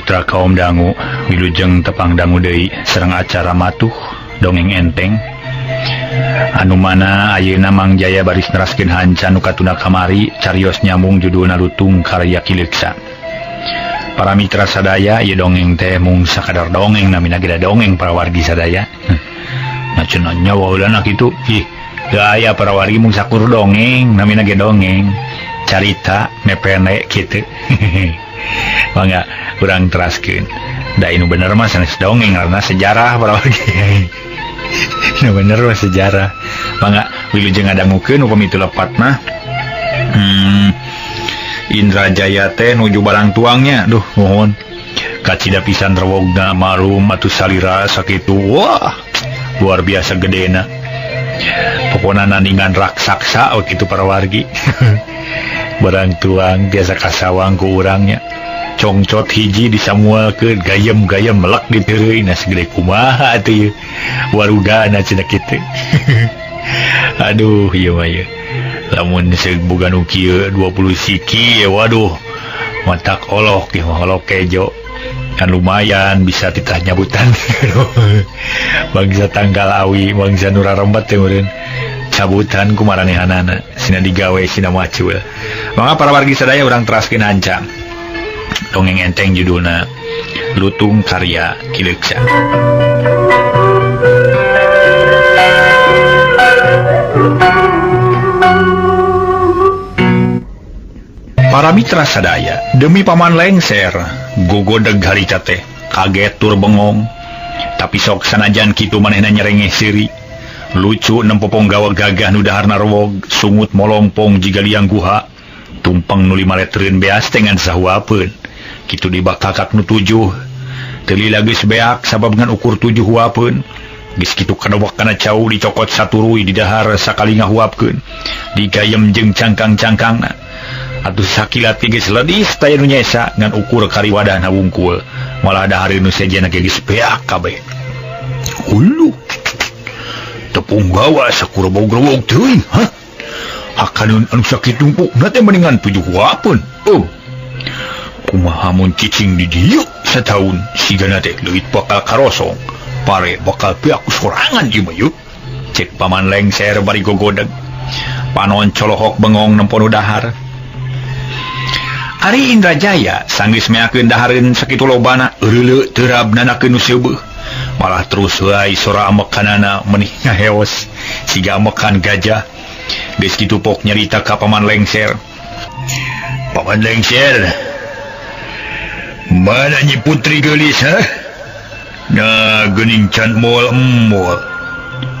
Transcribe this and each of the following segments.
Mitra kaum dangu, wilujeng tepang dangu deui sareng acara matuh dongeng enteng. Anu mana ayeuna Mang Jaya baris neraskeun hanca nu katuna kamari carios nyambung judulna Lutung Karya Kileuksa. Para mitra sadaya, ieu dongeng teh mung sakadar dongeng namina ge dongeng para wargi sadaya. Nah cenah nyawa heulana kitu, ih teu aya para wargi mung sakur dongeng namina ge dongeng. Carita mepene kitu. Mangga urang teraskeun. Da inu bener mah sanes dongeng karena sejarah para wargi. Nu bener mah sejarah. Mangga wilujeng ngadangukeun upami teu lepat mah. Indrajaya teh nuju barang tuangnya. Duh nuhun. Kacida pisan rewogna marum atuh salira sakitu. Wah, luar biasa gedena. Pokona nandingan raksasa we kitu para wargi. Barang tuang biasa kasawang ku urangnya. Congcot hiji disamualkeun gayem-gayem melek diteureuy na segede kumaha atuh ieu. Warugana cenah kitu. Aduh ieu mah ieu. Lamun seug boga nu kieu 20 siki waduh matak olok ieu mah olok kejo. Kan lumayan bisa titah nyabutan. Bangsa tanggal awi bangsa nu rarembet teh meureun. Cabutan ku maranehanana sina digawe sina macul. Mangga para wargi sadaya urang teraskeun hanca. Dongeng enteng judulna Lutung Karya Kileuksa. Para mitra sadaya, demi paman lengser, gogodeg harita teh, kaget tur bengong. Tapi sok sanajan kitu manehna nyerengeh seuri. Lucu nempo ponggawa gagah nu daharna rewog, sungut molongpong jiga liang guha, tumpeng nu 5 letreun beas teh ngan sahuapeun. Kitu dibakakak nu 7. Teu lila geus beak sabab ngan ukur 7 huapeun. Geus kitu kadewek kana cau dicokot saturuy di dahar sakali ngahuapkeun. Digayem jeung cangkang-cangkangna. Atuh sakilat geus ledis taya nu nyesa ngan ukur kariwadahna wungkul. Malah dahareun nu sejenna ge geus beak kabeh. Hulu. Tepung gawa sakurebog-rebog teuing, hah? Hakaneun anu sakitu tumpukna teh mendingan 7 huapeun. Oh. Kumaha mun cicing di dieu sataun sigana teh leuit bakal karosong. Pare bakal beak sorangan ieu mah yeuh. Cek paman lengser bari gogodeg. Panon colohok bengong nempo nu dahar. Ari Indrajaya sanggeus meakeun dahareun sakitu lobana eureuleu teu rab nanakeun nu seubeuh. Malah terus wae sora amekanana menih ngaheos siga amekan gajah. Geus kitu pok nyarita ka paman lengser. Paman lengser, mana Nyi Putri geulis ha? Nah geuning can moal-moal.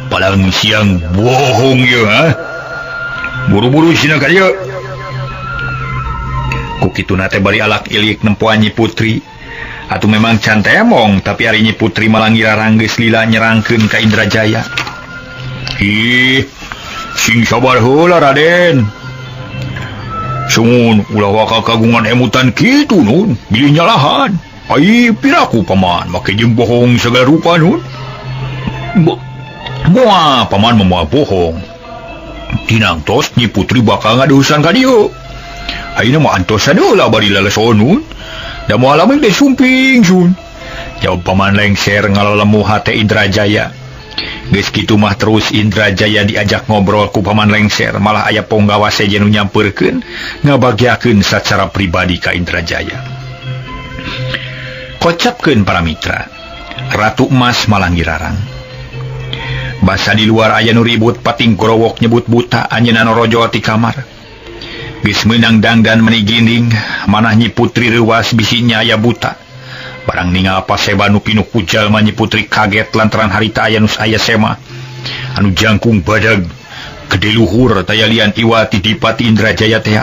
Palang siang bohong ieu ha? Buru-buru sina ka dieu. Ku kituna teh bari alak ilik nempoan Nyi Putri. Atuh memang can temong, tapi ari Nyi Putri malah ngirarang geus lila nyerangkeun ka Indrajaya. Ih, sing sabar heula Raden. Sungun ulah waka kagungan emutan kitu nun, bilih nyalahan. Ai piraku paman make jeung bohong segala rupa nun. Moal paman mah bohong. Tinangtos Nyi Putri bakal ngadusan ka dieu. Ayeuna mah antosan heula bari laleson nun. Da moal lamun teh sumping sun. Jawab paman lengser ngalalemu hate Indrajaya. Geus kitu mah terus Indrajaya diajak ngobrol ku paman lengser, malah aya ponggawa sejen nu nyampeurkeun ngabagiakeun sacara pribadi ka Indrajaya. Kocapkeun para mitra, Ratu Emas malah ngirarang. Basa di luar aya nu ribut pating gorowok nyebut buta anjeunna norojol ti kamar. Geus meunang dangdan meni ginding, manah Nyi Putri reuwas bisinya aya buta. Barang ningal paseba nu pinuh ku jalma Nyi Putri kaget lantaran harita aya nu aya sema. Anu jangkung badag, gede luhur taya lian iwa ti Dipati Indrajaya teh.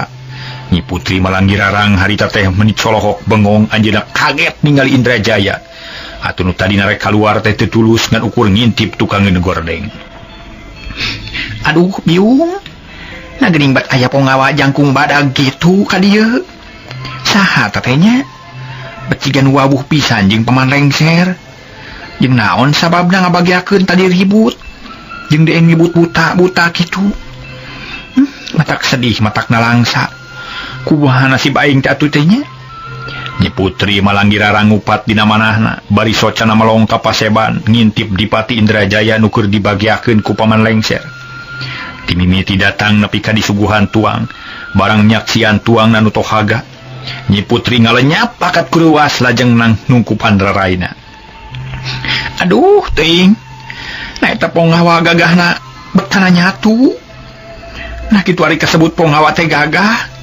Nyi Putri malah ngirarang harita teh meni colohok bengong anjeunna kaget ningali Indrajaya. Atuh nu tadi narek kaluar teh teu tulus ngan ukur ngintip tukangeun gordeng. Aduh biung. Nah geuning bat aya ponggawa jangkung badag kitu ka dieu. Saha teh nya? Becigan wawuh pisan jeung paman lengser. Jeung naon sababna ngabagiakeun tadi ribut? Jeung deeng nyebut buta-buta kitu. Matak sedih, matak nalangsa. Kumaha nasib aing teh atuh teh nya? Nyi Putri malangira rangupat dina manahna bari socana melong ka paseban ngintip Dipati Indrajaya nu keur dibagiakeun ku Paman Lengser. Timimiti datang nepi ka disuguhan tuang barang nyaksian tuang nu tohaga. Nyi Putri ngalenyap pakat kuruas lajeng nang nungkupan raraina. Aduh teuing, nah eta ponggawa gagahna betana nyatu. Nah kitu ari kasebut ponggawa teh gagah.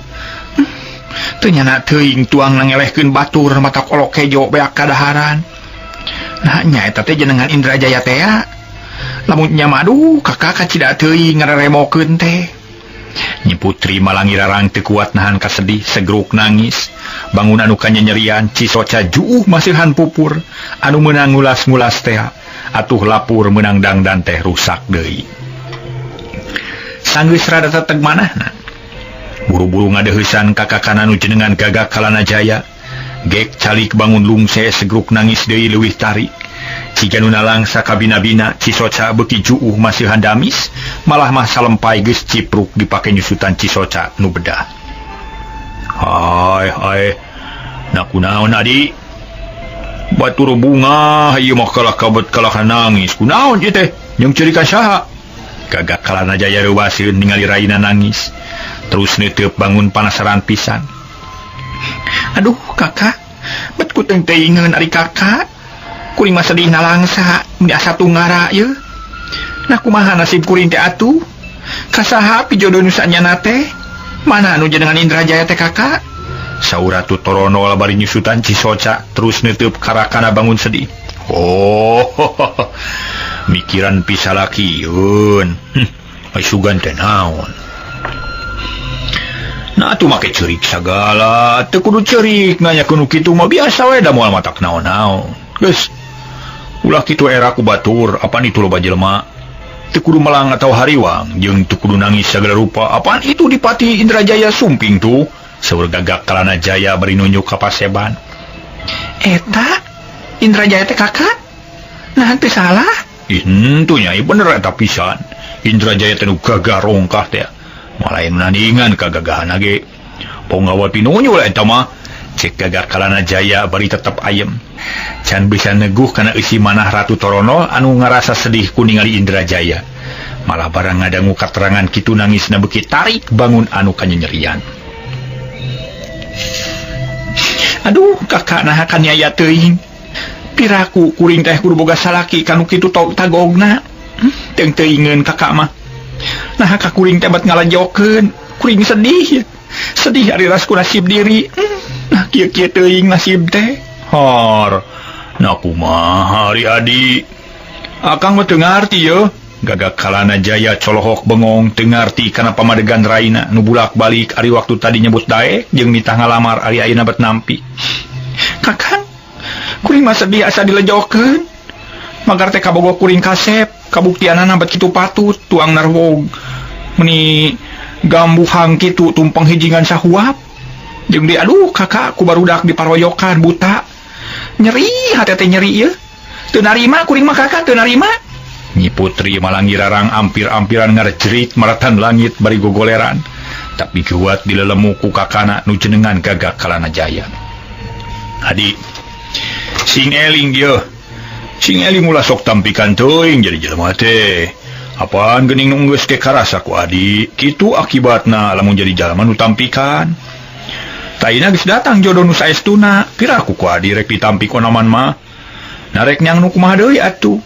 Teu nyana teuing tuang ngelehkeun batur mata kolok kejo beak kadaharan. Nah nya eta teh jenengan Indrajaya teh. Lamun nya mah aduh kakak kacida teuing ngareremokeun teh. Nyi Putri malangirarang teu kuat nahan kasedih segruk nangis. Bangun anu kanyanyerian Cisoca juuh masihan pupur anu meunang ngulas-ngulas teh atuh lapur meunang dangdan teh rusak deui. Sanggeus rada teteg manahna. Buru-buru ngadeuheusan ka kakana nu jenengan Gagak Kalana Jaya. Gek calik bangun lungse segruk nangis deui leuwih tarik. Ciga nu nalangsa kabina-bina Cisoca beuki juuh masihan damis malah mah salempai geus cipruk dipake nyusutan Cisoca nu bedah. Hai hai, nah kunaon adi? Batur bunga ieu mah kalah kabet kalah nangis. Kunaon ieu teh? Jeung ceuri ka saha? Gagak Kalana Jaya reuwaseun ningali raina nangis. Terus neuteub bangun panasaran pisan. Aduh kakak, bet ku teuing-teuingeun ari kakak. Kuring mah sedih nalangsa, meni asa tunggara yeuh. Nah kumaha nasib kuring teh atuh? Kasaha pijodoh nu sanyana teh? Mana anu jenengan Indrajaya teh kakak? Saur Ratu Toronol bari nyusutan Cisoca terus neuteub karakana bangun sedih. Oh, mikiran pisalakieun. Sugan teh naon? Nah atuh make ceurik sagala, teu kudu ceurik nanyakeun nu kitu mah biasa we da moal matak naon-naon. Geus ulah kitu era ku batur, apaan itu loba jelema? Teu kudu melang atau hariwang, jeung teu kudu nangis sagala rupa, apaan itu Dipati Indrajaya sumping tuh? Saur Gagak Kalana Jaya bari nunjuk ka paseban. Eta Indrajaya teh kakak? Nah teu salah? Ih henteu nya, bener eta pisan. Indrajaya teh nu gagah rongkah teh. Malain nandingan kagagahan ge. Ponggawa pinunyul eta mah. Cek Gagak Kalana Jaya bari tetep ayem. Can bisa neguh kana eusi manah Ratu Toronol anu ngarasa sedih ku ningali Indrajaya. Malah barang ngadangu katerangan kitu nangisna beuki tarik bangun anu kanyanyerian. Aduh kakak naha kaniaya teuing. Piraku kuring teh kudu boga salaki kanu kitu tagogna. Teuing-teuingeun kakak mah. Nah ka kuring teh bat ngalajokeun. Kuring sedih. Sedih ari ras ku nasib diri. Nah kieu-kieu teuing nasib teh. Har, nah kumaha ari adi? Akang mah teu ngarti yeuh. Gagak Kalana Jaya colohok bengong teu ngarti kana pamadegan raina nu bulak-balik ari waktu tadi nyebut daek jeung nitah ngalamar ari ayeuna bet nampi. Kakang, kuring mah sedih asa dilejokeun. Magar teh kabogoh kuring kasep, kabuktianana bet kitu patut tuang narwog. Meni gambuhang kitu tumpeng hijingan sahuap. Jeung di aduh kakak ku barudak diparoyokan buta. Nyeri hate teh nyeri ieu. Teu narima kuring mah kakak teu narima. Nyi Putri malangirarang ampir-ampiran ngarjerit maratan langit bari gogoleran. Tapi kuat dilelemu ku kakana nu jenengan Gagak Kalana Jaya. Adi, sing eling ieu. Sing eling ulah sok tampikan teuing jadi jelema teh. Apaan geuning nu geus ke karasa ku adi? Kitu akibatna lamun jadi jalma nu tampikan. Taina geus datang jodoh nu saestuna, piraku ku adi rek ditampik onaman mah. Narek nyang nu kumaha deui atuh.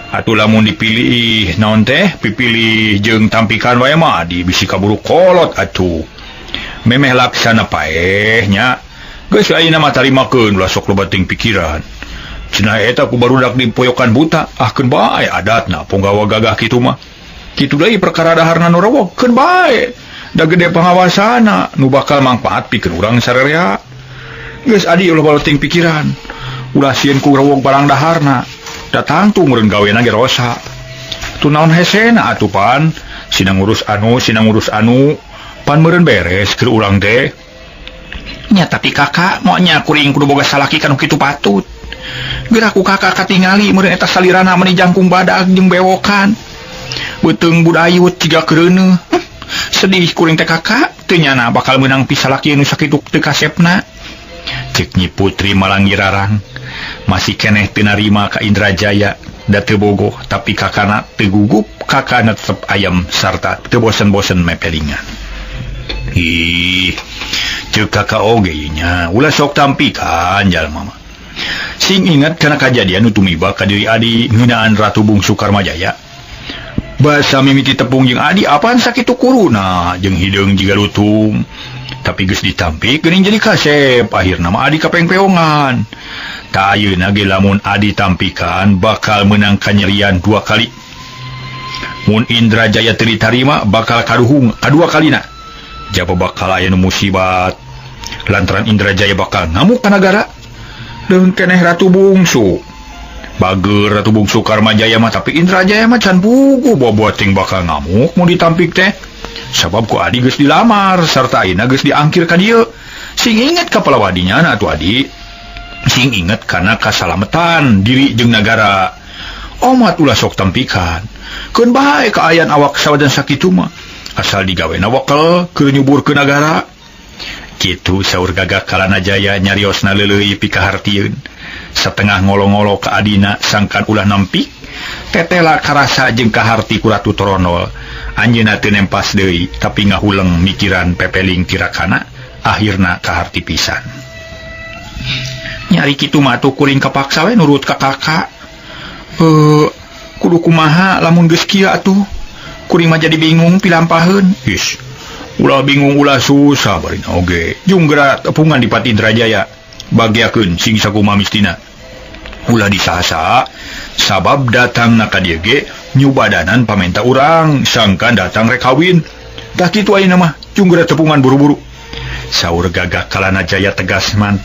Atuh lamun dipilih naon teh, pipilih jeung tampikan wae mah adi bisi kaburu kolot atuh. Memeh laksana paeh nya. Geus ayeuna mah tarimakeun ulah sok loba teuing pikiran. Cenah eta ku barudak dipoyokan buta, ah keun bae adatna ponggawa gagah kitu mah. Kitu deui perkara daharna nu rewog keun bae. Da gede pangawasana nu bakal mangpaat pikeun urang sarerea. Geus adi ulah baloting pikiran. Ulah sieun ku rewog barang daharna. Datang tuh meureun gawena ge rosa. Tu naon hesena atuh pan, sina ngurus anu, sina ngurus anu, pan meureun beres keur urang teh. Nya tapi kakak moal nya kuring kudu boga salaki kanu kitu patut. Geura ku kakak katingali meureun eta salirana meni jangkung badag jeung bewokan. Beuteung budayut ciga keureuneuh. Sedih kuring teh kakak, teu nyana bakal meunang pisalaki nu sakitu teu kasepna. Cek Nyi Putri Malangirarang masih keneh teu narima ka Indrajaya da teu bogoh tapi kakana teu gugup kakana tetep ayam sarta teu bosen-bosen mepelingan. Ih, cek kakak oge nya ulah sok tampikan jalma mah. Sing ingat kana kajadian nu tumiba ka diri adi ngeunaan Ratu Bungsu Karmajaya. Basa mimiti tepung jeung adi apaan sakitu kuruna jeung hideung jiga lutung. Tapi geus ditampik geuning jadi kasep akhirna mah adi kapengpeongan. Tah ayeuna ge lamun adi tampikan bakal meunang kanyerian dua kali. Mun Indrajaya teu ditarima bakal kaduhung kadua kalina. Jaba bakal aya nu musibat. Lantaran Indrajaya bakal ngamuk ka nagara. Deung keneh Ratu Bungsu. Bager Ratu Bungsu Karmajaya mah tapi Indrajaya mah can puguh boboting bakal ngamuk mun ditampik teh. Sabab ku adi geus dilamar sarta ayeuna geus diangkir ka dieu. Sing inget ka palawadinya na atuh adi. Sing inget kana kasalametan diri jeung nagara. Omat ulah sok tampikan. Keun bae kaayaan awak sawajan sakitu mah. Asal digawena wakel keur nyuburkeun nagara. Kitu saur Gagak Kalanajaya nyariosna leuleuy pikahartieun. Satengah ngolo-ngolo ka adina sangkan ulah nampik, tetela karasa jeung kaharti ku Ratu Toronol. Anjeunna teu nempas deui tapi ngahuleng mikiran pepeling tirakana, akhirna kaharti pisan. Nyari kitu mah atuh kuring kapaksa we nurut ka kakak. Kudu kumaha lamun geus kieu atuh. Kuring mah jadi bingung pilampaheun. Is, ulah bingung ulah susah barina oge. Jung geura tepungan di Pati Indrajaya. Bagiakeun sing sakumaha mistina. Ulah disasa sabab datang na ka dieu ge nyubadanan pamenta urang sangkan datang rek kawin. Tah kitu ayeuna mah jung geura tepungan buru-buru. Saur Gagak Kalanajaya tegas man.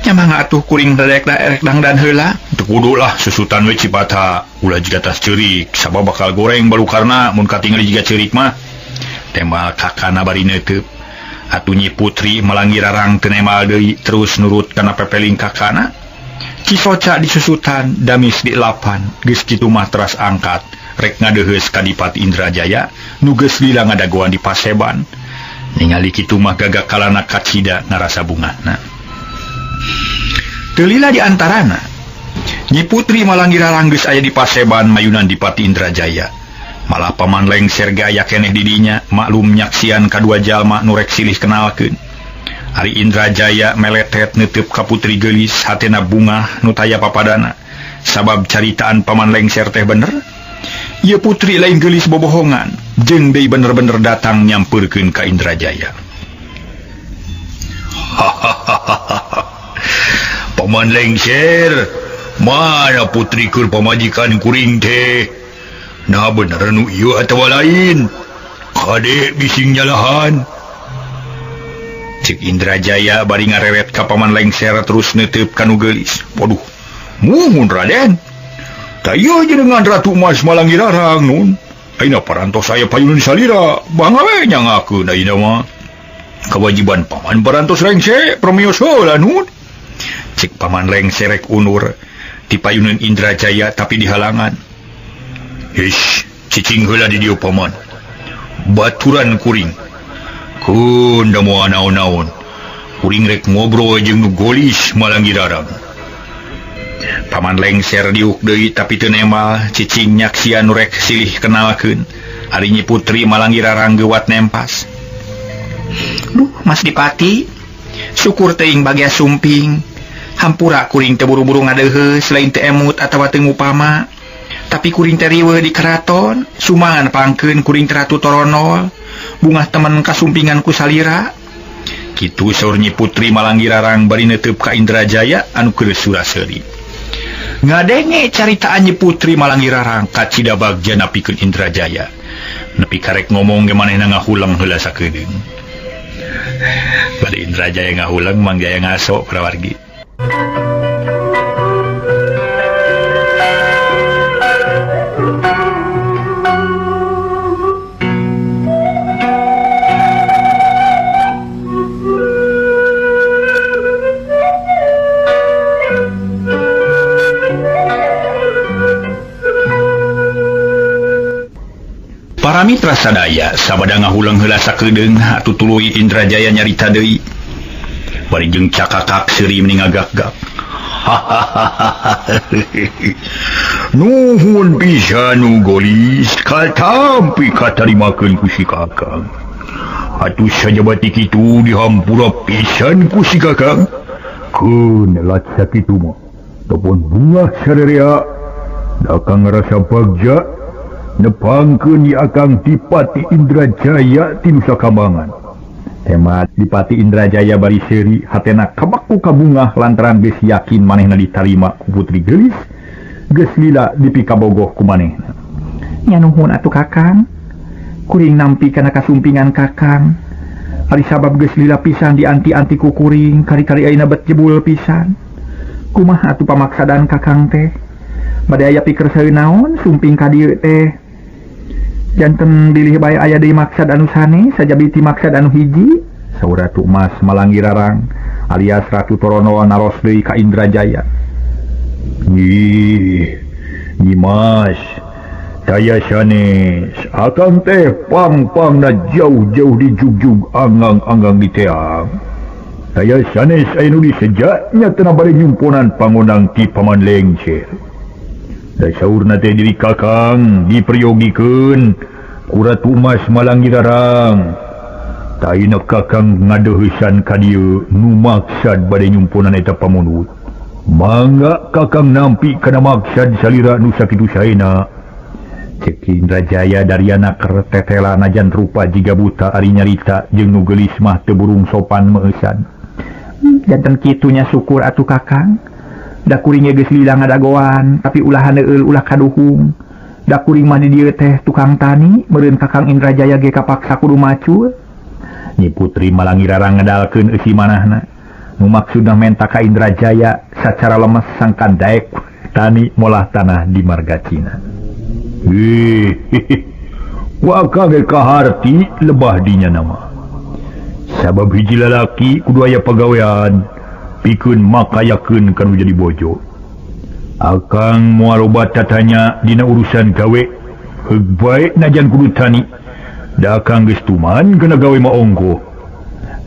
Nya mangga atuh kuring rek dangdan heula. Teu kudu lah susutan we Cipata. Ulah jiga tas ceurik sabab bakal goreng balukarna mun katingali jiga ceurik mah. Tembal kakana bari neuteub. Atuh Nyi Putri Malangirarang teu nemal deui terus nurut kana pepeling kakana. Cisoca disusutan damis dilapan geus kitu mah teras angkat rek ngadeuheus ka Dipati Indrajaya nu geus lila ngadagoan di paseban. Ningali kitu mah Gagak Kalana kacida ngarasa bungahna. Teu lila di antarana Nyi Putri Malangirarang geus aya di paseban mayunan Dipati Indrajaya. Malah paman lengser ge aya keneh di dinya maklum nyaksian kadua jalma nu rek silih kenalkeun. Ari Indrajaya meletet neuteub ka putri geulis hatena bungah nu taya papadana. Sabab caritaan paman lengser teh bener. Ieu putri lain geulis bobohongan jeung deui bener-bener datang nyampeurkeun ka Indrajaya. Paman lengser, mana putri keur pamajikan kuring teh? Nah bener nu ieu atawa lain? Kade bising nyalahan. Cek Indrajaya bari ngarewet ka paman lengser terus neuteub ka nu geulis. Waduh, muhun Raden. Tah ieu jenengan Ratu Mas Malangirarang nun. Ayeuna parantos aya payunun salira, bangga we nyangakeun ayeuna mah. Kewajiban paman parantos rengse permios heula nun. Cek paman lengser rek unur ti payunun Indrajaya tapi dihalangan. Hish, cicing heula di dieu paman. Baturan kuring. Keun da moal naon-naon. Kuring rek ngobrol jeung nu golis Malangirarang. Paman lengser diuk deui tapi teu nemal, cicing nyaksian nu rek silih kenalkeun. Ari Nyi Putri Malangirarang geuwat nempas. Duh, Mas Dipati, syukur teuing bagia sumping. Hampura kuring teu buru-buru ngadeuheus lain teu emut atawa teu ngupama. Tapi kuring teh riweuh di keraton, sumangan pangkeun kuring teh Ratu Toronol, bungah temen kasumpingan ku salira. Kitu saur Nyi Putri Malangirarang bari neuteub ka Indrajaya anu keur sura-seuri. Ngadenge caritaan Nyi Putri Malangirarang kacida bagja napikeun Indrajaya. Nepi karek ngomong ge manehna ngahuleng heula sakedeung. Bari Indrajaya ngahuleng Mang Jaya ngaso parawargi. Para mitra sadaya sabada ngahuleng heula sakedeung atuh tuluy Indrajaya nyarita deui. Bari jeung cakakak seuri meni ngagak-gak. Nuhun pisan nu golis katampi katarimakeun ku si Kakang. Atuh sajabati kitu dihampura pisan ku si Kakang. Keun lat sakitu mah tepon bunga sarerea da Akang ngarasa bagja nepangkeun ieu Akang Dipati Indrajaya ti Nusa Kambangan. Tema Dipati Indrajaya bari seuri hatena kabaku kabungah lantaran geus yakin manehna ditarima ku putri geulis geus lila dipikabogoh ku manehna. Nya nuhun atuh Kakang. Kuring nampi kana kasumpingan Kakang. Ari sabab geus lila pisan dianti-anti ku kuring kari-kari ayeuna bet jebul pisan. Kumaha atuh pamaksadan Kakang teh? Bade aya piker seui naon sumping ka dieu teh? Janten bilih bae aya deui maksad anu sanes sajabi ti maksad anu hiji. Saur Ratu Mas Malangirarang alias Ratu Torono naros deui ka Indrajaya. Ih, Nyi Mas, daya sanes akang teh pang-pangna jauh-jauh dijugjug anggang-anggang di teang. Daya sanes aya nu disejatnya teu bade nyumponan pangondang ti Paman Lengser. Da saurna teh diri Kakang diperyogikeun ku Ratu Mas Malangirarang. Taina Kakang ngadeuheusan ka dieu nu maksad bade nyumponan eta pamunut. Mangga Kakang nampi kana maksad salira nu sakitu saena. Cek Indrajaya Daryana keur tetela najan rupa jiga buta ari nyarita jeung nu geulis mah teu burung sopan meueusan. Janten kitu nya syukur atuh Kakang. Da kuring ge geus lila ngadagoan tapi ulah haneueul ulah kaduhung. Da kuring mah di dieu teh tukang tani meureun Kakang Indrajaya ge kapaksa kudu macul. Nyi Putri Malangirarang ngedalkeun eusi manahna. Nu maksudna menta ka Indrajaya sacara lemes sangkan daek tani molah tanah di marga Cina. Wah ge kaharti lebah dinya nama. Sabab hiji lalaki kudu aya pagawean pikeun makayakeun kanu jadi bojo. Akang moal loba tatanya dina urusan gawe heug bae najan kudu tani. Da akang geus tuman kana gawe mah ongkoh.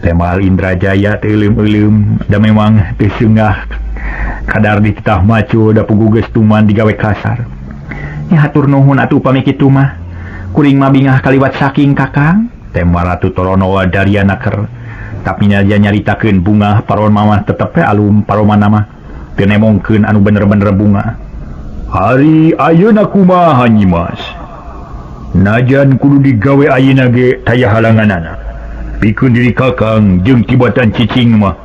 Temal Indrajaya teu euleum-euleum da memang teu seungah kadar dititah macu da puguh geus tuman digawe kasar. Nya hatur nuhun atuh upami kitu mah. Kuring mah bingah kaliwat saking Kakang. Tema Ratu Torono Daryana ker tapi nya nyaritakeun bungah paron mamah tetep we alum paromana mah teu nemongkeun anu bener-bener bunga. Hari ayeuna kumaha Nyi Mas? Najan kudu digawe ayeuna ge taya halanganana. Pikeun diri Kakang jeung tibatan cicing mah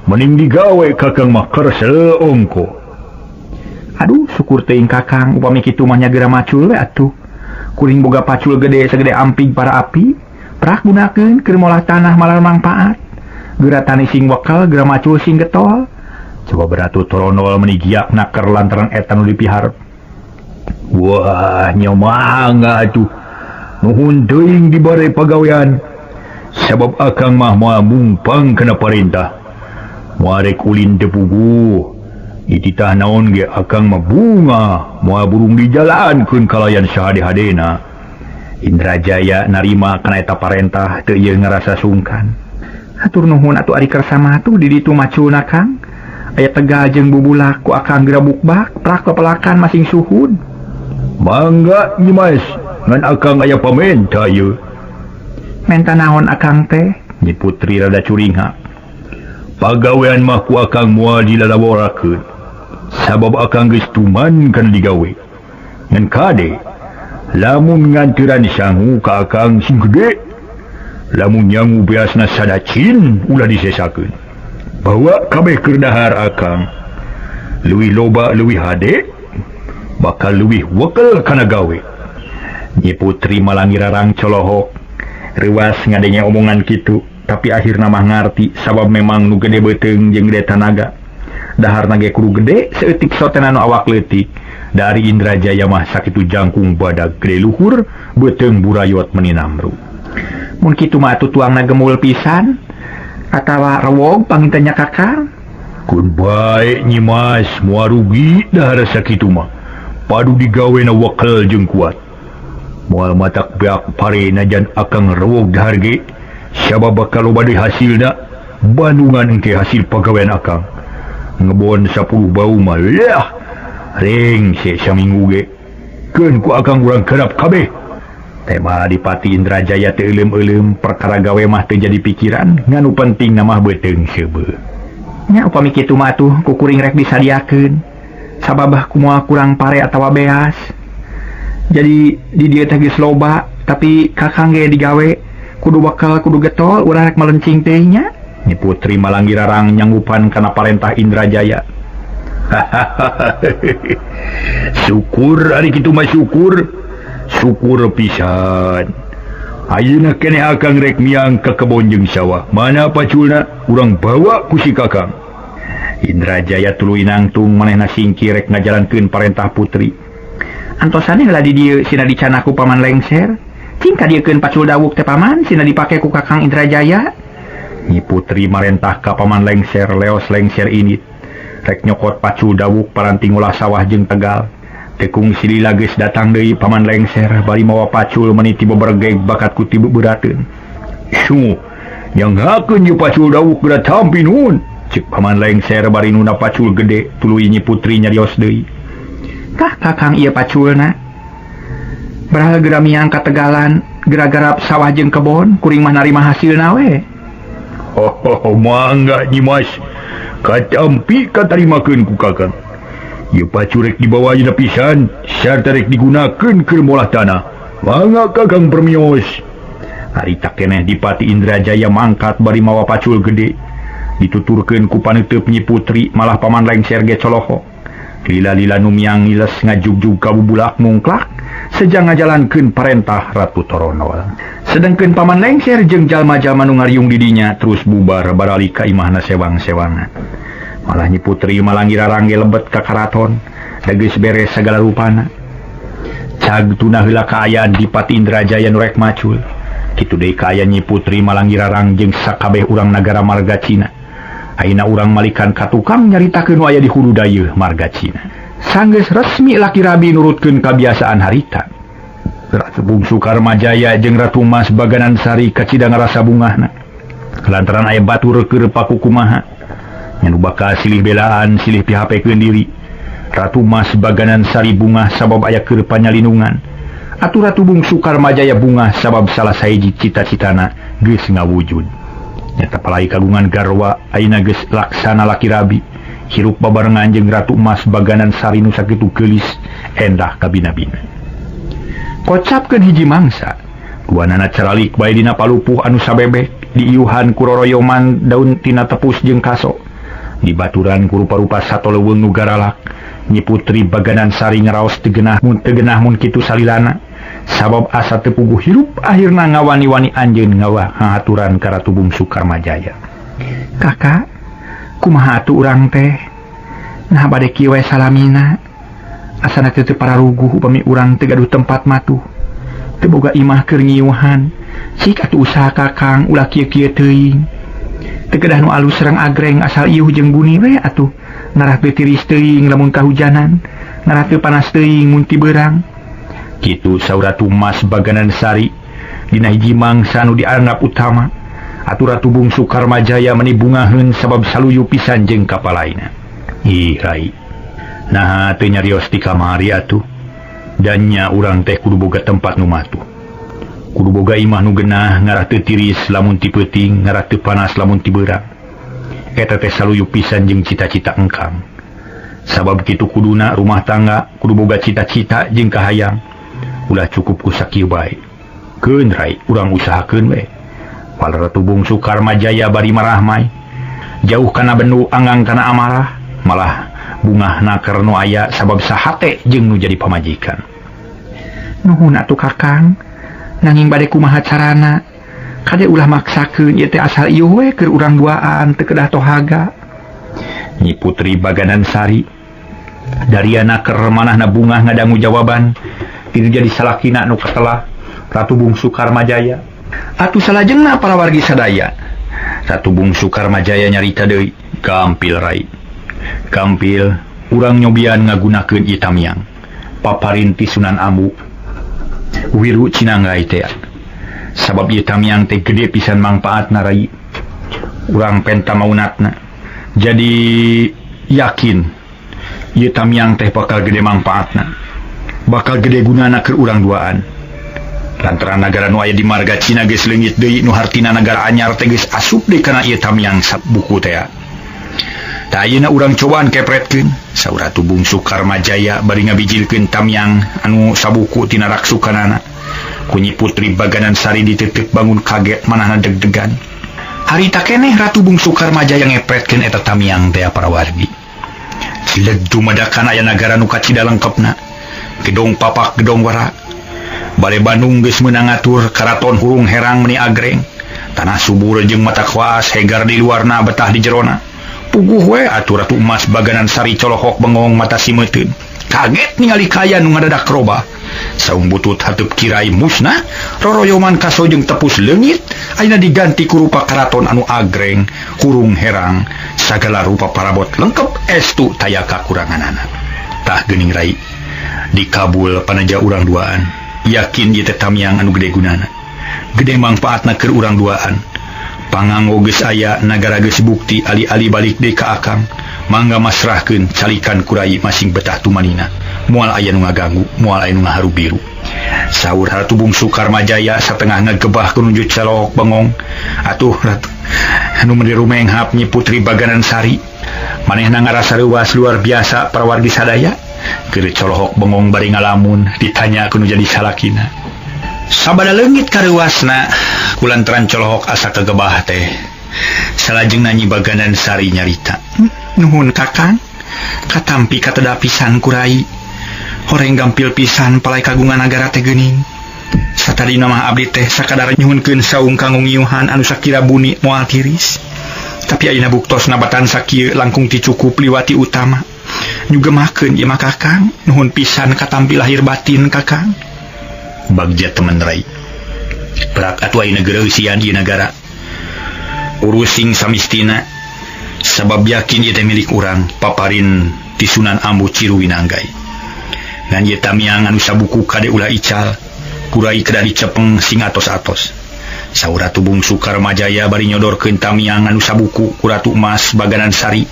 mending digawe Kakang mah kersel ongko. Aduh syukur teuing Kakang upami kitu mah nya geura macul we atuh. Kuring boga pacul gede segede amping para api. Prak gunakeun keur molah tanah malah mangpaat. Geura tani sing wekel, geura macul sing getol. Coba Ratu Toronol meni giak naker lantaran eta nu dipiharep. Wah, nya mangga atuh. Nuhun teuing dibare pagawean. Sabab akang mah moal mungpang kana parentah. Moal rek ulin teu puguh. Ititah naon ge akang mah bunga, moal burung dijalankeun kalayan sahade-hadena. Indrajaya narima kana eta parentah teu ieu ngarasa sungkan. Hatur nuhun atuh ari kersa mah atuh di ditu maculna Kang. Aya tegal jeung bubulak ku akang geura bukbak prak pepelakan masing suhud. Mangga Nyi Mas, ngan akang aya pamenta ieu. Menta naon akang teh? Nyi Putri rada curingha. Pagawean mah ku akang moal dilalaborakeun. Sabab akang geus tuman kana digawe. Ngan kade lamun nganteran sangu ka akang sing gede, lamun nyangu beasna sadacin ulah disesakeun. Bawa kabeh keur dahar akang. Leuwih loba leuwih hade, bakal leuwih wekel kana gawe. Nyi Putri Malangirarang colohok reuas ngadenge omongan kitu, tapi akhirna mah ngarti sabab memang nu gede beuteung jeung gede tanaga. Daharna ge kudu gede saeutik sotena nu awak leutik. Dari Indrajaya mah sakitu jangkung badag gede luhur beuteung burayot meni namru. Mun kitu mah atuh tuangna gemul pisan atawa rewog panginten nya Kakang. Kun bae Nyi Mas, moal rugi dahar sakitu mah. Padu digawena wekel jeung kuat. Moal matak beak pare najan akang rewog dahar ge sabab bakal loba deui hasilna. Bandungan engke hasil pagawean akang. Ngebon 10 bau mah lah. Rengse saminggu ge. Keun ku akang urang kerap kabeh. Tema Dipati Indrajaya teu euleum-euleum perkara gawe mah teu jadi pikiran, nganu penting mah beuteung seubeuh. Nya upami kitu mah atuh ku kuring rek disadiakeun. Sababah kumaha kurang pare atawa beas. Jadi di dieu teh geus loba, tapi kakang ge digawe kudu bakal kudu getol urang rek malencing teh nya. Nyi Putri Malanggirarang nyanggupan kana parentah Indrajaya. Syukur ari kitu mah syukur. Syukur pisan. Ayeuna keneh akang rek miang ka kebon jeung sawah. Mana paculna urang bawa ku si kakang. Indrajaya tuluy nangtung manehna singkir rek ngajalankeun parentah putri. Antosane heula di dieu sina dicana ku Paman Lengser. Cing kadiekeun pacul dawuk teh paman sina dipake ku Kakang Indrajaya. Nyi Putri marentah ka Paman Lengser leos lengser init. Rek nyokot pacul dawuk paranti ngolah sawah jeung tegal. Tekung silila geus datang deui Paman Lengser bari mawa pacul meniti bebergeg bakat ku tibu beurateun. Su, nyanghakeun ieu pacul dawuk geura tampi nuhun. Cek Paman Lengser bari nuna pacul gede tuluy Nyi Putri nyarios deui. Kah kakang ieu paculna? Berhal geura miang ka tegalan, geura-garap sawah jeung kebon, kuring mah narima hasilna we. Oh, mangga Nyi Mas. Katampi katarimakeun ku kakang. Ieu pacul rek dibawa ayeuna pisan, sarta rek digunakeun keur molah tanah. Mangga kakang permios. Harita keneh Dipati Indrajaya mangkat bari mawa pacul gede. Dituturkeun ku paneuteub Nyi Putri malah Paman Lengser ge coloho. Lila-lila nu miang ngiles ngajugjug ka bubulak mungklak sejang ngajalankeun parentah Ratu Toronol. Sedengkeun Paman Lengser jeung jalma-jalma nu ngariung di dinya terus bubar baralik ka imahna sewang-sewangan. Malah Nyi Putri Malanggirarang ge lebet ka karaton, da geus beres sagala rupana. Cag tuna heula kaayaan Dipati Indrajaya nu rek macul. Kitu deui kaayaan Nyi Putri Malanggirarang jeung sakabeh urang nagara marga Cina. Ayeuna urang malikan ka tukang nyaritakeun nu aya di hulu dayeuh marga Cina. Sanggeus resmi laki rabi nurutkeun kabiasaan harita. Ratu Bungsu Karmajaya jeung Ratu Mas Baganan Sari kacida ngarasa bungahna. Lantaran aya batur keur pakukumaha. Nya nu bakal silih belaan silih pihapekeun diri. Ratu Mas Baganan Sari bungah sabab aya keur panyalinungan. Atuh Ratu Bungsu Karmajaya bungah sabab salah sahiji cita-citana geus ngawujud. Nyata palai kagungan garwa ayeuna geus laksana laki rabi. Hirup babarengan jeung Ratu Mas Baganan Sari nu sakitu geulis endah kabina-bina. Kocapkeun hiji mangsa, duanana caralik bae dina palupuh anu sabebek diiuhan ku roroyoman daun tina tepus jeung kaso. Dibaturan ku rupa-rupa sato leuweung nu garalak. Nyi Putri Baganan Sari ngaraos teu genah mun kitu salilana. Sabab asa teu puguh hirup akhirna ngawani-wani anjeun ngahaturan ka Ratu Bungsu Karmajaya. Kakak, kumaha atuh urang teh? Nah bade kieu we salamina. Asana teu pararuguh upami urang teu gaduh tempat matuh. Teu boga imah keur ngiuhan. Cik atuh usaha kakang ulah kieu-kieu teuing. Teu kedah nu alus sareng agreng asal iuh jeung buni we atuh. Ngarah teu tiris teuing lamun kahujanan, ngarah teu panas teuing mun ti beurang. Kitu saur Ratu Mas Baganan Sari dina hiji mangsa nu dianggap utama. Atuh Ratu Bungsu Karmajaya meni bungaheun sabab saluyu pisan jeung kapalaina. Ih rai, naha teu nyarios ti kamari atuh. Dan nya urang teh kudu boga tempat nu matuh. Kudu boga imah nu genah ngarah teu tiris lamun ti peuting, ngarah teu panas lamun ti beurang. Eta teh saluyu pisan jeung cita-cita engkang. Sabab kitu kuduna rumah tangga kudu boga cita-cita jeung kahayang. Ulah cukup ku sakieu bae. Keun rai, urang usahakeun we. Pala Ratu Bungsu Karmajaya bari marahmai. Jauh kana bendu anggang kana amarah, malah bungahna keur nu aya sabab sahate jeung nu jadi pamajikan. Nuhun atuh kakang, nanging bade kumaha carana? Kade ulah maksakeun ieu teh asal ieu we keur urang duaan teu kedah tohaga. Nyi Putri Baganan Sari dariana keur manahna bungah ngadangu jawaban kitu jadi salakina nu katelah Ratu Bungsu Karmajaya. Atuh salajengna para wargi sadaya. Ratu Bungsu Karmajaya nyarita deui, gampil rai. Gampil urang nyobian ngagunakeun ieu tamiang. Paparin ti Sunan Ambu Wiru Cinanggai teh. Sabab ieu tamiang teh gede pisan mangpaatna rai. Urang penta maunatna. Jadi yakin ieu tamiang teh bakal gede mangpaatna. Bakal gede gunana keur urang duaan. Lantaran nagara nu aya di marga Cina geus leungit deui nu hartina nagara anyar teh geus asup deui kana ieu tamiang buku teh. Tah ayeuna urang cobaan kepretkeun. Saur Ratu Bungsu Karmajaya bari ngabijilkeun tamiang anu sabuku tina raksukanana. Ku Nyi Putri Baganan Sari ditetep bangun kaget manahna deg-degan. Harita keneh Ratu Bungsu Karmajaya ngepretkeun eta tamiang teh para wargi. Cileg dumadakan aya nagara nu kacida lengkepna. Gedong papak gedong wara. Bale Bandung geus meunang ngatur karaton hurung herang meni agreng. Tanah subur jeung mata kuas hegar di luarna betah di jerona. Puguh we atuh Ratu Emas Baganan Sari colohok bengong mata simeuteun. Kaget ningali kaya nu ngadadak robah. Saung butut hateup kirai musnah, roroyoman kaso jeung tepus leungit, ayeuna diganti ku rupa karaton anu agreng, hurung herang, sagala rupa parabot lengkep estu taya kakuranganana. Tah geuning rai, dikabul panaja urang duaan, yakin ieu teh tamiang anu gede gunana. Gede mangpaatna keur urang duaan. Panganggo geus aya nagara geus bukti ali-ali balik deui ka akang. Mangga masrahkeun calikan kurai masing betah tumanina. Moal aya nu ngaganggu, moal aya nu ngaharu biru. Saur Ratu Bungsu Karmajaya satengah ngagebah kununjuk calohok bengong. Atuh Ratu anu meuni rumenghap Nyi Putri Baganan Sari. Manehna ngarasa reuas luar biasa parawargi sadaya. Keur colohok bengong bari ngalamun ditanya kudu jadi salakina. Sabada leungit kareuwasna kulantaran colohok asa kagebah teh. Salajengna Nyi Baganan Sari nyarita, "Nuhun Kakang, katampi kateda pisan kurai. Horeng gampil pisan palai kagungan nagara teh geuning. Satadina mah abdi teh sakadar nyuhunkeun saung kanggo ngiuhan anu sakira buni moal tiris. Tapi ayeuna buktosna batan sakieu langkung ti cukup liwati utama. Nyugemakeun ieu mah Kakang, nuhun pisan katampi lahir batin Kakang." Bagja temen rai. Prak atuh ayeuna geureusian ieu nagara. Urusing samistina sabab yakin ieu teh milik urang paparin ti Sunan Ambu Ciru Winanggai. Ngan ieu tamiang anu sabuku kade ulah ical, kurai kedah dicepeng sing atos-atos. Saur Ratu Bungsu Karmajaya bari nyodorkeun tamiang anu sabuku ku Ratu Emas Baganan Sari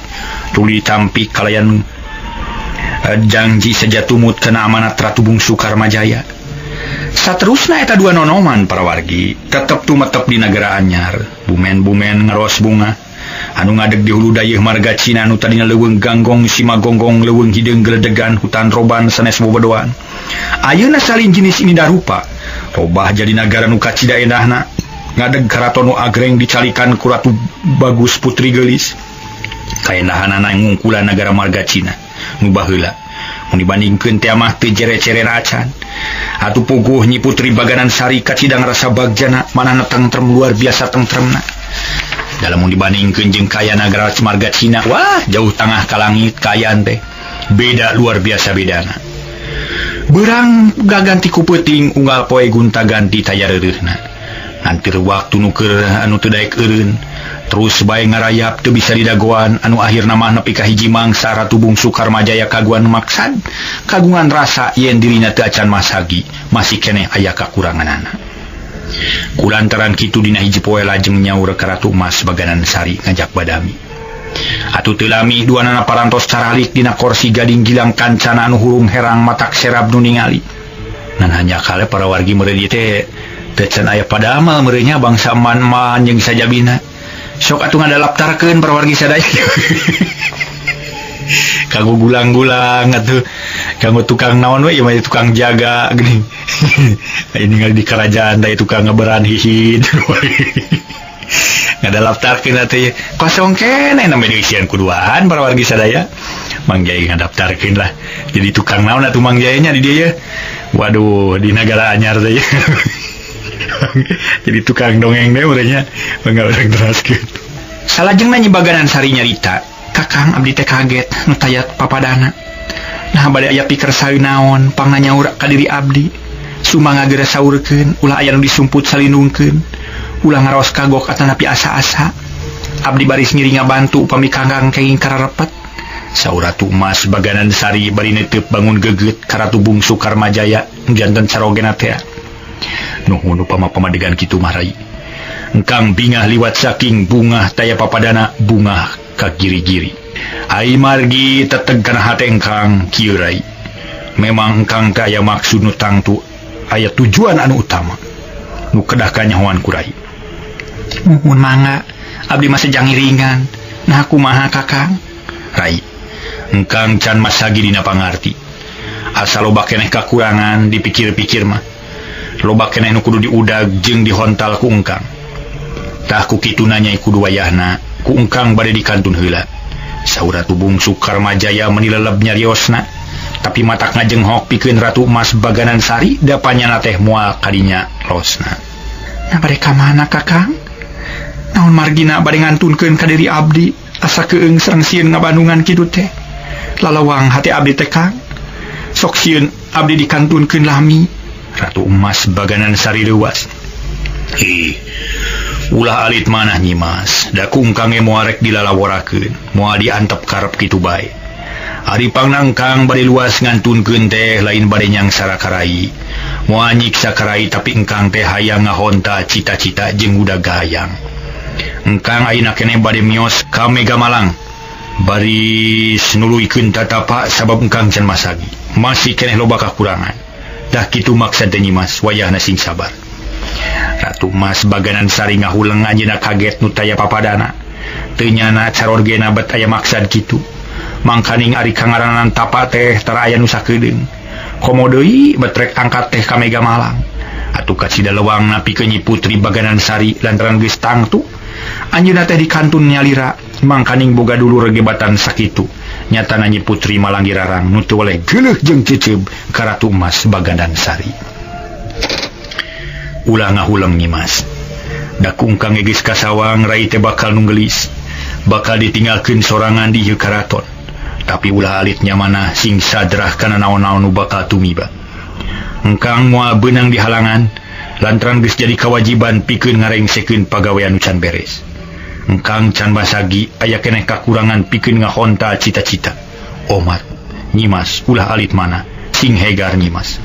tuluy ditampi kalayan janji sejatumut kana amanat Ratu Bungsu Karmajaya. Saterusna eta dua nonoman para wargi tetep tumetep di nagara anyar, bumen-bumen ngeros bunga anu ngadeg di hulu dayeuh marga Cina anu tadina leuweung ganggong simagonggong leuweung hideung geledegan hutan roban sanes bobodoan. Ayeuna salin jenis ini darupa robah jadi nagara nu kacida endahna ngadeg karaton nu agreng dicalikan ku Ratu Bagus Putri Geulis. Kaendahanana ngungkulan nagara marga Cina nu baheula mun dibandingkeun teh mah teu jere-cere acan. Atuh puguh Nyi Putri Baganan Sari kacida ngarasa bagjana manahna tentrem luar biasa tentremna. Dalam mun dibandingkeun jeung kaya nagara marga Cina, wah jauh tangah ka langit kaayaan teh. Beda luar biasa bedana. Beurang gaganti ku peuting unggal poe gonta-ganti taya reureuhna. Ngantir waktu nu keur anu teu daek eureun, terus bae ngarayap teu bisa didagoan anu akhirna mah nepi ka hiji mangsa Ratu Bungsu Karmajaya kaguan maksad, kagungan rasa yen dirina teu acan masagi, masih keneh aya kakuranganana. Kulantaran kitu dina hiji poe lajeng nyaur ka Ratu Emas Baganan Sari ngajak badami. Atuh teu lami duanana parantos caralik dina korsi gading gilang kancana anu hurung herang matak serab nu ningali. Ngan hanya kale para wargi meureun ieu teh teu can aya padamel meureunnya bangsa man-man jeung sajabina. Sok atuh ngadalaptarkeun para wargi sadaya. Kanggo gulang-gulang atuh, kanggo tukang naon we ieu mah tukang jaga geuning. Aya ningali di kerajaan teh tukang ngeberan hihid. Ngadalaptarkeun atuh kosong keneh namanya diisian kuduaan para wargi sadaya. Mang Jaya ngadaftarkeun lah. Jadi tukang naon atuh Mang Jaya nya di dieu ye. Waduh, di nagara anyar teh. Jadi tukang dongeng deh urangnya, mangga urang teraskeun. Salajengna Nyi Baganan Sari nyarita, Kakang abdi teh kaget nu taya papadana. Nah bade aya piker naon pangna nyaur ka diri abdi. Sumangga geura saurkeun, ulah aya nu disumput salindungkeun. Ulah ngaraos kagok atanapi asa-asa. Abdi baris ngiring ngabantu upami Kakang kenging kararepet. Saur Ratu Emas Baganan Sari bari neuteup bangun geget ka Ratu Bungsu Karmajaya janten carogena teh. Nuhun upama pamadegan kitu mah rai. Engkang bingah liwat saking bungah taya papadana bungah ka giri-giri. Ai margi teteg kana hate engkang kieu Rai. Memang engkang teh aya maksud nu tangtu, aya tujuan anu utama nu kedah kanyahoan ku Rai. Muhun mangga, abdi mah sejang ngiringan. Nah kumaha Kakang? Rai, engkang can masagi dina pangarti. Asa loba keneh kakurangan dipikir-pikir mah. Loba keneh nu kudu diudag jeung dihontal ku engkang. Tah ku kitu nanya kudu wayahna, ku engkang bade dikantun heula. Saur Ratu Bungsu Karmajaya meni leleb nyariosna, tapi matak ngajenghok pikeun Ratu Emas Baganan Sari da panyana teh moal kadinya losna. Nah bade ka mana Kakang? Naon margina bade ngantunkeun ka diri abdi asa keung sareng sieun ngabandungan kitu teh. Lalawang hati abdi teh Kang. Sok sieun abdi dikantunkeun lami. Ratu Emas Baganan Sari leuwas. Ih, ulah alit manah Nyimas, da ku engkang ge moal rek dilalaworakeun, moal diantep karep kitu bae. Ari pangnangkang bade luas ngantunkeun teh lain bade nyangsara ka Rai. Moal nyiksa ka Rai tapi engkang teh hayang ngahonta cita-cita jeung udag hayang. Engkang ayeuna keneh bade mios ka Mega Malang. Baris nuluykeun tatapa sabab engkang can masagi. Masih keneh loba kakurangan. Dah kitu maksad teh Nyimas, wayahna sing sabar. Ratu Mas Baganan Sari ngahuleng anjeunna kaget nu taya papadana. Teu nyana carorgena bet aya maksad kitu. Mangkaning ari kangaranan tapa teh tara aya nu sakedeung. Komo deui bet rek angkat teh ka Mega Malang. Atuh kacida lewangna pikeun Nyi Putri Baganan Sari lantaran geus tangtu. Anjeunna teh dikantun nyalira, mangkaning boga dulur regebatan sakitu. Nyatana Nyi Putri Malanggirarang nu teu weleh geuleuh jeung ceceub ka Ratu Mas Baganan Sari. Ulah ngahuleng Nyimas. Da ku engkang ge geus kasawang Rai teh bakal nunggelis, bakal ditinggalkeun sorangan di ieu karaton. Tapi ulah alit nyamanah sing sadrah kana naon-naon nu bakal tumiba. Engkang moal beunang dihalangan lantaran geus jadi kawajiban pikeun ngarengsekeun pagawean nu can beres. Engkang can basagi aya keneh kakurangan pikeun ngahontal cita-cita. Omat, Nyimas ulah alit mana, sing hegar Nyimas.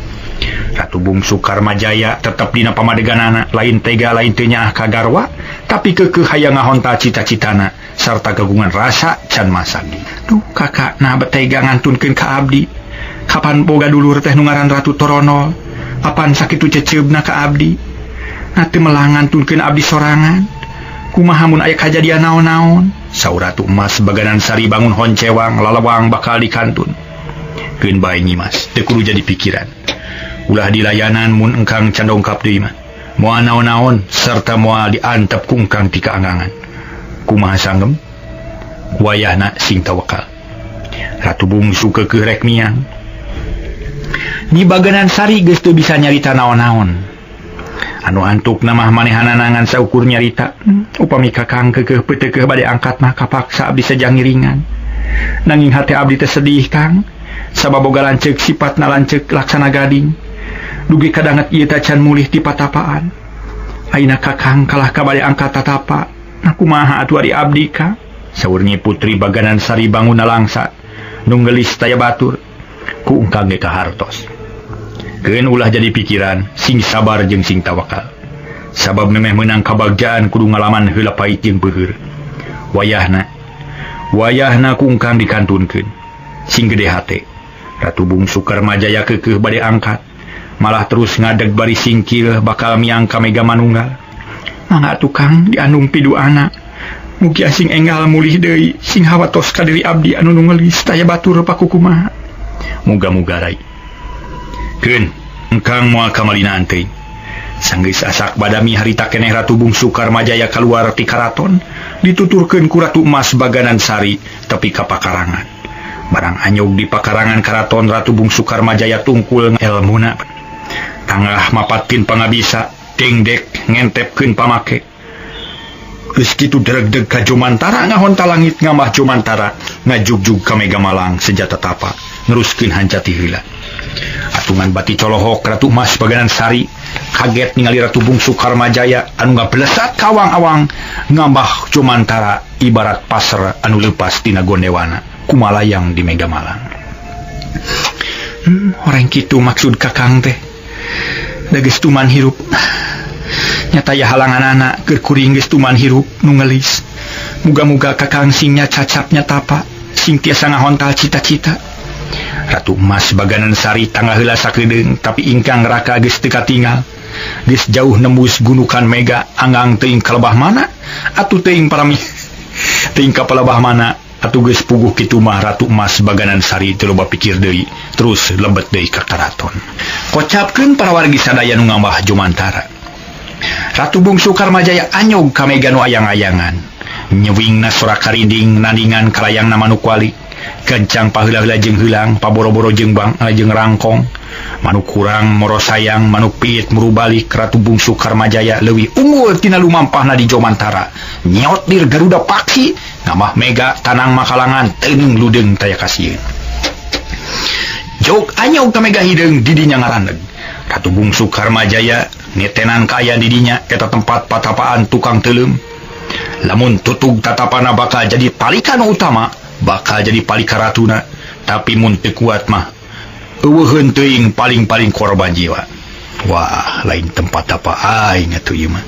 Ratu Bungsu Karmajaya tetep dina pamadeganana, lain tega lain teu nyaah ka garwa, tapi keukeuh hayang ngahontal cita-citana sarta kagungan rasa can masagi. Duh kakak, nah betega ngantunkeun ka abdi. Kapan boga dulur teh nu ngaran Ratu Toronol? Apan sakitu ceceubna ka abdi? Nah teu melah ngantunkeun abdi sorangan. Kumaha mun aya kajadian naon-naon? Saur Ratu Emas Baganan Sari bangun honcewang lalawang bakal dikantun. Keun bae Nyimas, teu kudu jadi pikiran. Ulah dilayanan mun engkang can dongkap deui mah. Moal naon-naon serta moal diantep ku engkang ti kaangangan. Kumaha sanggem? Wayahna sing tawakal. Ratu Bungsu keukeuh rek miang. Nyi Baganan Sari geus teu bisa nyarita naon-naon. Anu antukna mah manehanana ngan saukur nyarita. Upami Kakang keukeuh peuteukeuh bade angkat mah kapaksa abdi sejang ngiringan. Nanging hate abdi teh sedih Kang, sabab boga lanceuk sipatna lanceuk laksana gading. Dugi kadanget ieu teh can mulih ti patapaan. Ayeuna Kakang kalah ka bade angkat tatapa. Nah kumaha atuh ari abdi Kang? Saur Nyi Putri Baganan Sari bangun langsa, nu ngeulis taya batur. Ku engkang ge kahartos. Keun ulah jadi pikiran, sing sabar jeung sing tawakal. Sabab memeh meunang kabagjaan kudu ngalaman heula pait jeung peuheur. Wayahna, wayahna ku engkang dikantunkeun. Sing gede hate. Ratu Bungsu Karmajaya keukeuh bade angkat, malah terus ngadeg bari singkil bakal miang ka Mega Manunggal. Mangga atuh Kang diandung piduana. Mugi asing enggal mulih deui, sing hawatos ka diri abdi anu nu ngeulis taya batur pakukumaha. Muga-muga Rai. Keun, engkang moal kamalinaan teuing. Sanggeus asak badami harita keneh Ratu Bungsu Karmajaya kaluar ti karaton, dituturkeun ku Ratu Emas Baganan Sari tepi ka pakarangan. Barang anyog di pakarangan karaton Ratu Bungsu Karmajaya tungkul elmuna. Tangah mapatkeun pangabisa, dengdek ngentepkeun pamake. Geus kitu dregdeg ka Jomantara ngahonta langit ngamah Jomantara ngajugjug ka Mega Malang senjata tapa neruskeun hancati heula. Atungan bati colohok Ratu Emas Baganan Sari kaget ningali Ratu Bungsu Karmajaya anu ngabelesat kawang-awang ngambah Jomantara ibarat pasar anu leupas tina gondewana kumalayang di Mega Malang. Orang kitu maksud Kakang teh. Da geus tuman hirup. Nyata ya halanganana keur kuring geus tuman hirup nu ngelis. Muga-muga kakang singnya cacapnya tapa, sing tiasa ngahontal cita-cita. Ratu Emas Baganan Sari tangga heula sakedeung, tapi ingkang raka geus teu katingal. Geus jauh nembus gunukan mega, anggang teuing ka lebah mana atuh teuing parami teuing ka palebah mana atuh geus puguh kitu mah. Ratu Emas Baganan Sari teu loba pikir deui, terus lebet deui ka karaton. Kocapkeun para wargi sadaya nu ngambah Jomantara. Ratu Bungsu Karmajaya anyog ka mega nu ayang-ayangan. Nyewingna sora karinding nandingan kalayangna manuk wali. Kencang paheula-heula jeung heulang, paboro-boro jeung bang jeung rangkong. Manuk kurang moro sayang, manuk piit muru balik. Ratu Bungsu Karmajaya leuwih unggul tina lumampahna di Jomantara. Nyeot dir Garuda Paksi, ngamah mega tanang makalangan teuning ludeung taya kasieun. Jog anyog ka mega hideung didinya ngaraneg. Ratu Bungsu Karmajaya nitenan kaayaan didinya eta tempat patapaan tukang teuleum. Lamun tutug tatapana bakal jadi palikan utama, bakal jadi palika ratuna, tapi mun teu kuat mah euweuheun teuing, paling-paling korban jiwa. Wah, lain tempat apa aing atuh ieu mah.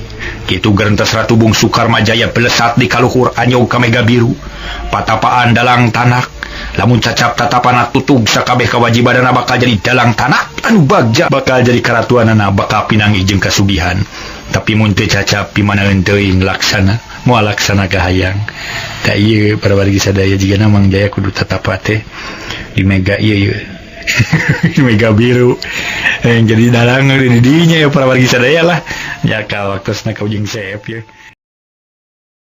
Kitu gerentes Ratu Bungsu Karmajaya belesat di kaluhur anyog ka mega biru. Patapaan dalang tanak, lamun cacap tatapana tutug sakabeh kewajibanana bakal jadi dalang tanak anu bagja, bakal jadi karatuanana, bakal pinanggih jeung kasugihan. Tapi mun teu cacap pimanaeun teuing laksana moal laksana kahayang. Tak ieu para wargi sadaya, jigana Mang Jaya kudu tatapa teh di mega ieu ieu. Di mega biru yang jadi dalang di dinya ya para wargi sadaya lah ya, ka waktosna ka ujung sep ya.